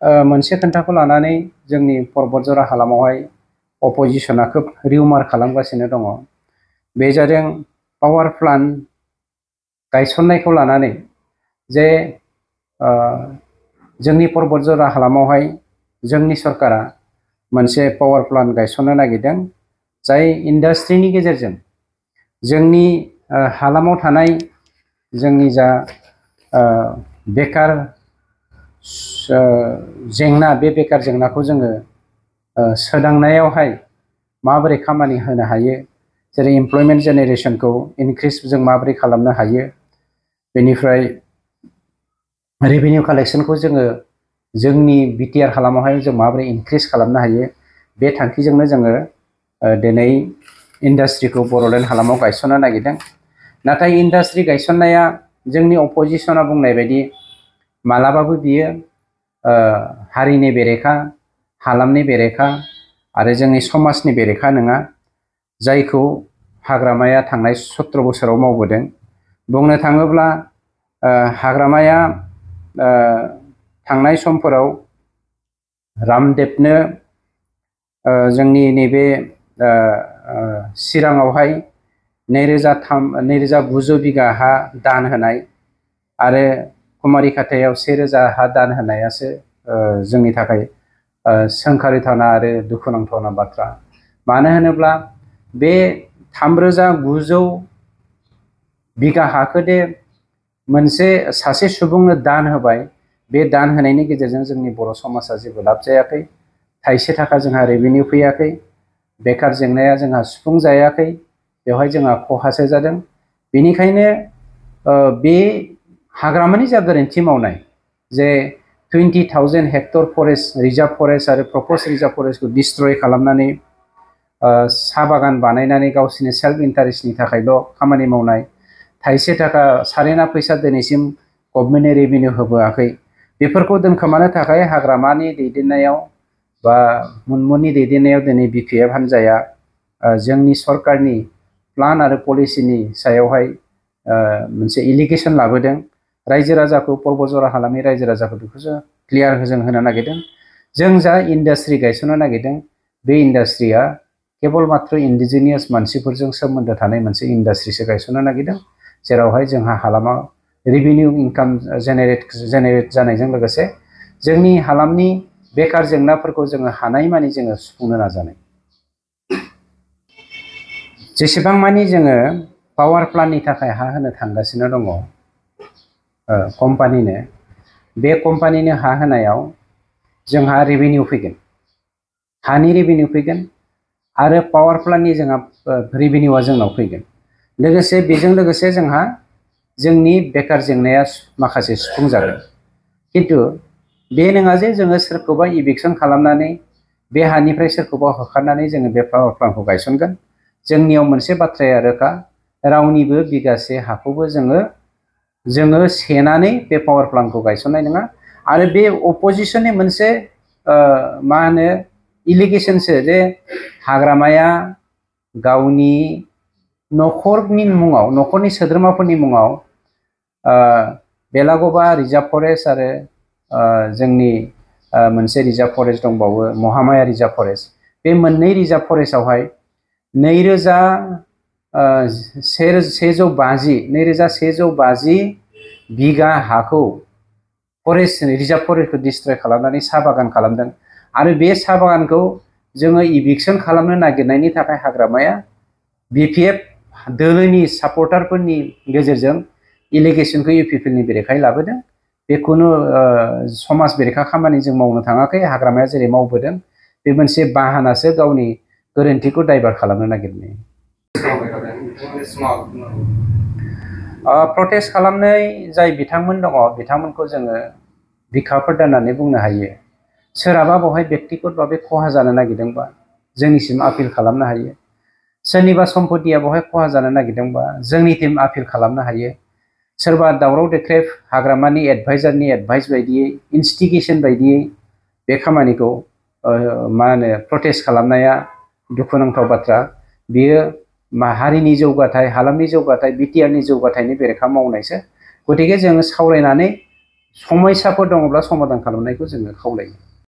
मोनसे खोन्थाखौ लानानै जोंनि पर्बतजरा हालामावहाय अपोजिशना खोब रिउमार खालामगासिनो दङ। बे जादों पावार प्लान्ट गायसननायखौ लानानै जे जोंनि पर्बतजरा हालामावहाय जोंनि सरकारा मोनसे पावार प्लान्ट गायसननो नागिरदों, जाय इन्डास्ट्रिनि गेजेरजों जोंनि हालामाव थानाय जोंनि जा बेकार जेंना, बे बेकार जेंनाखौ जोङो सोदांनायावहाय माबोरै खामानि होनो हायो, जेरै एमप्लयमेन्ट जेनेरेशनखौ इनक्रिज जों माबोरै खालामनो हायो, बेनिफ्राय रेभिनिउ कालेक्शनखौ जोङो जोंनि बिटिआर हालामावहाय जों माबोरै इनक्रिज खालामनो हायो, बे थांखिजोंनो जोङो दिनै इन्डास्ट्रिखौ बड'लेण्ड हालामाव गायसननो नागिरदों। नाथाय इन्डास्ट्रि गायसननाया जोंनि अपोजिशना बुंनाय बायदि मालाबाबो बियो हारिनि बेरेखा, हालामनि बेरेखा आरो जोंनि समाजनि बेरेखा नङा, जायखौ हाग्रामाया थांनाय 17 बोसोराव मावबोदों। बुंनो थाङोब्ला हाग्रामाया थांनाय समफोराव रामदेबनो जोंनि नैबे चिराङावहाय 2900 बिगा हा दान होनाय आरो कुमारिखाथायाव 1000 हा दान होनायासो जोंनि थाखाय सोंखारिथावना आरो दुखुनांथावना बाथ्रा। मानो होनोब्ला बे 3900 बिगा हाखौ दे सासे सुबुंनो दान होबाय, बे दान होनायनि गेजेरजों जोंनि बर' समाजा जेबो लाब जायाखै, थाइसे थाखा जोंहा रेभिनिउ फैयाखै, बेकार जेंनाया जोंहा सुफुं जायाखै, बेवहाय जोंहा खहासो जादों। बेनिखायनो बे हाग्रामानि जा गोरोन्थि मावनाय, जे 20,000 हेक्टर फरेस्ट, रिजार्भ फरेस्ट आरो प्रप'ज रिजार्भ फरेस्टखौ डिस्ट्रय खालामनानै साहा बागान बानायनानै गावसोरनि सेल्फ इन्टारेस्टनि थाखायल' खामानि मावनाय, थाइसे थाखा सारेना फैसा दिनैसिम गभर्नमेन्टनि रेभिनिउ होबोआखै, बेफोरखौ दोनखोमानो थाखाय हाग्रामानि दैदेननायाव बा मुनमुनि दैदेननायाव दिनै बिपिएफ हान्जाया जोंनि सरकारनि प्लान आरो पलिसिनि सायावहाय मोनसे एलिगेसन लाबोदों। रायजो राजाखौ, पर्बतजरा हालामनि रायजो राजाखौ बेखौसो क्लियार जों होनो नागिरदों। जों जा इन्डास्ट्रि गायसननो नागिरदों, बे इन्डास्ट्रिया केबल मात्र इन्डिजिनियास मानसिफोरजों सोमोन्दो थानाय मोनसे इन्डास्ट्रिसो गायसननो नागिरदों, जेरावहाय जोंहा हालामाव रेभिनिउ इनकाम जेनेरेट जानायजों लोगोसे जोंनि हालामनि बेकार जेंनाफोरखौ जोङो हानायमानि जोङो सुफुंनो नाजानाय। जेसेबां मानि जोङो पावार प्लान्टनि थाखाय हा होनो थांगासिनो दङ कम्पानिनो, बे कम्पानिनो हा होनायाव जोंहा रेभिनिउ फैगोन, हानि रेभिनिउ फैगोन आरो पावार प्लान्टनि जोंहा रेभिनिउआ जोंनाव फैगोन। लोगोसे बेजों लोगोसे जोंहा जोंनि बेकार जेंनाया माखासे सुफुं जागोन। खिन्थु बे नङा जे जोङो सोरखौबा इभिक्सन खालामनानै बे हानिफ्राय सोरखौबा होखारनानै जोङो बे पावार प्लान्टखौ गायसनगोन। जोंनियाव मोनसे बाथ्राया रोखा, रावनिबो बिगासे हाखौबो जोङो सेनानै बे पावार प्लान्टखौ गायसननाय नङा। आरो बे अपोजिशननि मोनसे मा होनो इलिगेसनसो, जे हाग्रामाया गावनि न'खरनि मुङाव, न'खरनि सोद्रोमाफोरनि मुङाव बेलागोबा रिजार्भ फरेस्ट आरो जोंनि मोनसे रिजार्भ फरेस्ट दंबावो महामाया रिजार्भ फरेस्ट, बे मोननै रिजार्भ फरेस्टआवहाय 2150 बिगा हाखौ रिजार्भ फरेस्टखौ डिस्ट्रय खालामनानै साहा बागान खालामदों। आरो बे साहा बागानखौ जोङो इभिक्सन खालामनो नागिरनायनि थाखाय हाग्रामाया बिपिएफ दोलोनि सापर्टारफोरनि गेजेरजों इलिगेसनखौ इउपिपिएलनि बेरेखायै लाबोदों। बे खुनु समाज बेरेखा खामानि जों मावनो थाङाखै, हाग्रामाया जेरै मावबोदों बे मोनसे बाहानासो गावनि गोरोन्थिखौ दायभार्ट खालामनो नागिरनाय। प्रटेस्ट खालामनाय जाय बिथांमोन दङ, बिथांमोनखौ जोङो बिखाफोर दोननानै बुंनो हायो, सोरहाबा बेवहाय बेक्तिगत भाबै खहा जानो नागिरदोंबा जोंनिसिम आपिल खालामनो हायो, सोरनिबा सम्पतिया बेवहाय खहा जानो नागिरदोंबा जोंनिसिम आपिल खालामनो हायो। सोरबा दावराव देख्रेब हाग्रामानि एडभाइजारनि एडभाइस बायदियै, इन्स्टिगेसन बायदियै बे खामानिखौ मा होनो प्रटेस्ट खालामनाया दुखुनांथाव बाथ्रा। बियो हारिनि जौगाथाय, हालामनि जौगाथाय, बिटिआरनि जौगाथायनि बेरेखा मावनायसो। गतिके जोङो सावरायनानै समयसाफोर दङब्ला समाधान खालामनायखौ जोङो खावलायो।